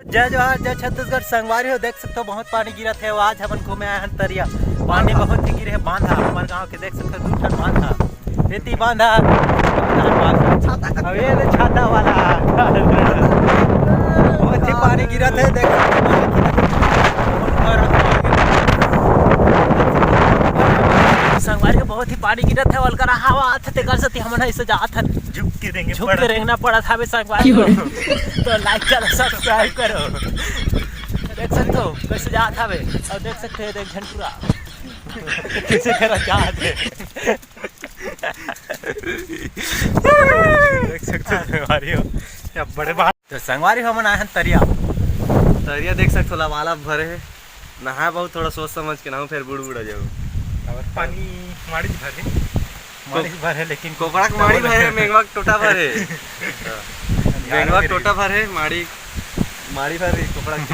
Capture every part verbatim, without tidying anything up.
जय जोहार, जय छत्तीसगढ़। संगवारी हो, देख सकथो बहुत पानी गिरत हे। आज हमन घूमे आए हन तरिया। पानी बहुत ही गिरे हे। बांधा हमर गांव के, देख सकथो दू ठन बांधा। एती बांधा, छाता। अब ये ले छाता वाला। बहुत ही पानी गिरत हे, देख सकथो। संगवारी हो, बहुत ही पानी गिरत हे, ओलकर हवा आथे, तेकर सेती हमन ऐसे जात हन। झुक के रेंगे झुक के पड़त। रेंगना पड़त हवे संगवारी हो। तो like करो, subscribe करो। देख सकथो कैसे जात हवे, अउ देख सकथो ये देख झन टुरा कैसे करत जात हे। देख सकथो संगवारी हो, ये बड़े बात। तो संगवारी हो, हमन आए हन तरिया। तरिया देख सकथो लबालब भरे हे। नहाए बहुत थोड़ा सोच समझ के नहाओ, फिर बुड़ बुड़ा जाओ। और पानी माड़ी भरे, माड़ी भरे, लेकिन कोकड़ा के माड़ी भरे, मेंगवा के टोटा भरे। मेंगवा के टोटा भरे, माड़ी, माड़ी भरे, कोकड़ा के।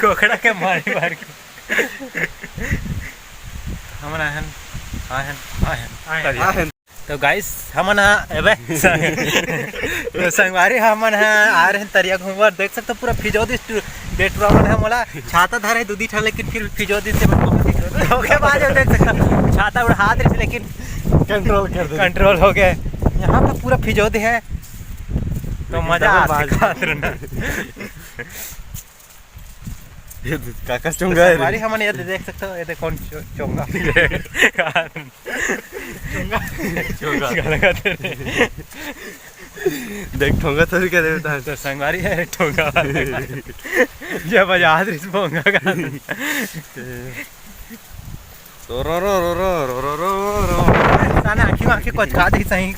कोकड़ा के माड़ी भर के। हमन आए हन, आए हन, आए हन, आए हन। तरिया। आए हन। तो guys, हमन ह एबे संग-, तो संगवारी, हमन ह आ रहे हैं तरिया घूमवर। देख सकथो पूरा फिजो दिस टू-, दे टुरा मन ह मोला छाता धरे दू दी ठन, लेकिन फिर फिजो दिस से मन बहुत ही धोखेबाज हो। देख सकथो छाता उड़ा हाथ रहे, लेकिन control कर दे। Control हो गए। यहाँ पे पूरा फिजो दे है, तो लेकिन मजा double आते बाज। खात रहना। ये काका तो चोंगा है रे। संगवारी हमन ये देख सकथो, ये देखो कौन चो-, चोंगा। चोंगा। गलगत रे। देख ठोंगा थोड़ी क्या देता है। तो संगवारी है ठोंगा वाला। ये बजा दे इस पोंगा का। तो रो रो रो रो। साला आँखी वाँखी कोचका दे सही।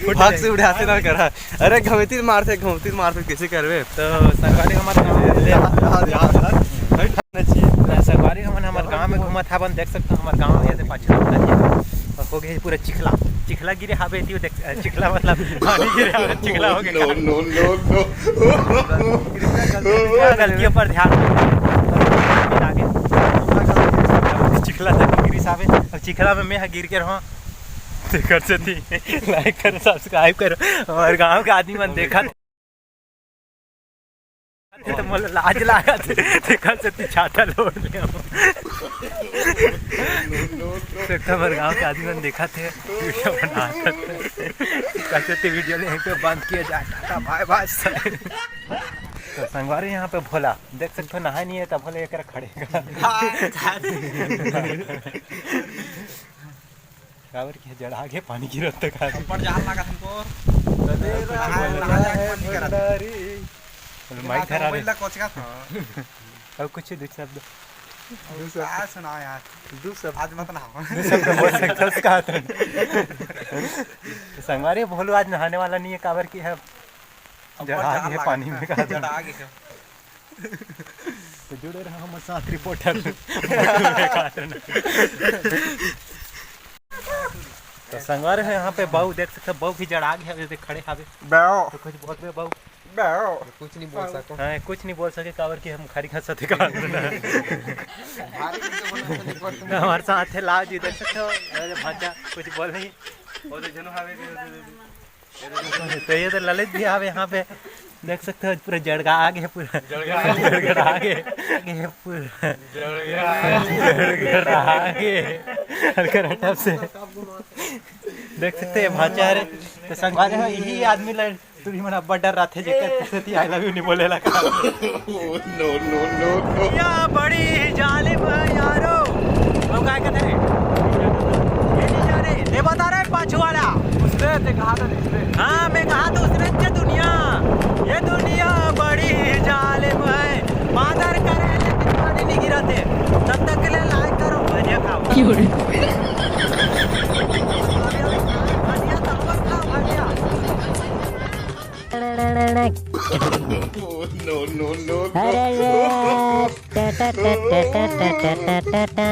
भाग से उड़ाते ना करा। अरे घमेती मारते, घमेती मारते कैसे करबे? तो संगवारी हमर गाँव में यार, यार, यार, हट। संगवारी हमन हमर गाँव में घूमत हवन, देख सकथो हमर गाँव में ऐसे पाछू लगता है। और हो गया पूरा चिखला, चिखला गिरे हावे एती देख, चिखला मतलब पानी गिरे हावे, चिखला हो गया। No, no, no, no। गलतियों पर ध्यान दो। चिखला तक गिरिस हावे, अब चिखला में मैं ह गिर के रहूँ। तेकर सेती like करो, subscribe करो, हमर गाँव के आदमी मन देखत हे तो मोला लाज लागत हे, तेकर सेती छाता लोड़ ले हूँ। तो हमर गाँव के आदमी मन देखत हे, video बनात हे, तेकर सेती video ले यहीं पे बंद किया जाए। Tata, bye bye। तो संगवारी यहाँ पे भोला देख सकथो, नहाए नहीं है तब भोले एकरा खड़े का। काबर कि जड़ा के पानी गिरत तक आ। ऊपर जहाज लागत हमको। अरे नहा, नहा जाए के मन नहीं करत। बोलो, माइक धरा रे। मोबाइल ला कोचका था। अब कुछ दू शब्द। दू शब्द। का सुनाओ यार? दू शब्द। आज मत नहाओ। दू शब्द बोल सकता उसका हाथ में। तो संगवारी भोलू आज नहाने वाला नहीं है, काबर कि है ऊपर जड़ा जहाज के लागत पानी में है। का जड़ा आगे है। तो जुड़े रहो हमर साथ reporter। तो संगवारी हो यहाँ पे बहू देख सकते हो, बहू भी जड़ा गया है, देख खड़े हावे। बहू। तो कुछ बोलबे बहू? बहू। कुछ नहीं बोल सको। हाँ, कुछ नहीं बोल सके, काबर कि हम खाली घास साथे काम करना है। भारी कुछ बोलना तो नहीं पड़ता। तो हमारे साथ है लाल जी, देख सकते हो। अरे भाचा, कुछ बोल नहीं। वो तो जनो हावे के तो ये तो ललित भी आवे यहाँ पे, देख सकते हो पूरा जड़गा आगे, पूरा जड़गा आगे, पूरा जड़गा आगे हल्का रटब से देख सकते हैं भाचा रे। तो संगवारी हो, यही आदमी ला टूरी मन अब्बड़ डर रथे, जेकर सेती I love you नहीं बोले ला। No, no, no, no। या बड़ी जालिम है यारो। वो काय कहते रे? ये नहीं जा रे, ये बता रहा है पाछू वाला। उसने ते कहा था, उसने। हाँ, मैं कहा तो उसने के दुनिया, ये दुनिया बड़ी जालिम है। बादर करे लेकिन पानी नहीं गिराते। तब तक के लिए like करो, भजिया खाओ। क्यों रे? भजिया तो मत खाओ, भजिया। No, no, no, no। अरे रे, टा, टा, टा।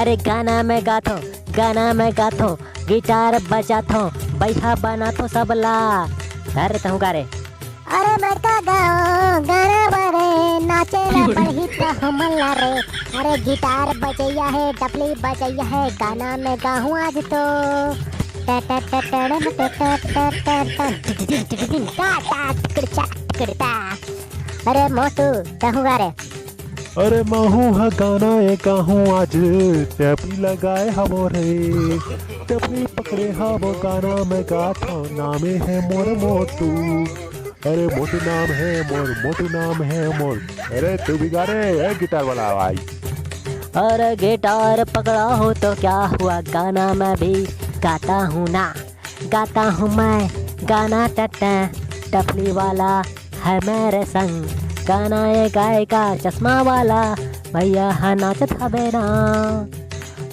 अरे गाना मैं गाथो, गाना मैं गाथो, गिटार बजाथो, बैठा बनाथो सबला। अरे तहूँ गा रे। अरे मैं का गाओ गाना बने, नाचे ला पड़ही तो हमन ला रे। अरे गिटार बजैया है, डफली बजैया है, गाना मैं गाहूँ आज तो। टा टा टा टा टा टा टा टा टा टिटिटिन टिटिटिन टा टा टिकड़चा टिकड़ता। अरे मोटू, तहूँ गा रे। अरे महूँ ह गाना ए गाहूँ आज, टपली लगाए हवो रे, टपली पकड़े हवो, गाना मैं गाथव, नामे है मोर मोटू। अरे मोटू नाम है मोर, मोटू नाम है मोर। अरे तू भी गा रे, ए गिटार वाला भाई। अरे गिटार पकड़ा हो तो क्या हुआ, गाना मैं भी गाता हूँ ना, गाता हूँ मैं गाना टट्टा, टपली वाला है मेरे संग, गाना ये गाएगा चश्मा वाला, भैया है नाचत हबे ना।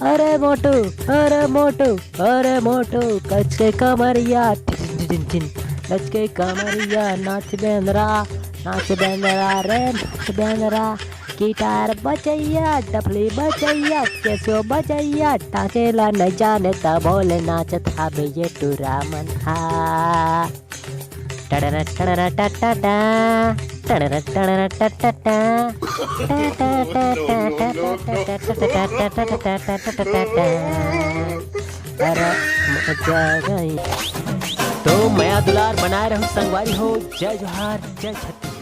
अरे मोटू, अरे मोटू, अरे मोटू, कचके कमरिया, टिन टिन टिन, कचके कमरिया, नाच बेंदरा, नाच बेंदरा रे, नाच बेंदरा। गिटार बजैया, टपली बजैया, केसियो बजैया, टाँचे ला नहीं जाने त बोले नाचत हाबे ये टूरा मन हा। टड़र टड़र टा टा टा, टड़र टड़र टा टा टा, टा टा टा टा टा टा टा टा टा टा टा टा टा टा टा टा। अरे मजा आ गई। तो मया दुलार बनाए रहू संगवारी हो। जय जोहार, जय छत्तीसगढ़।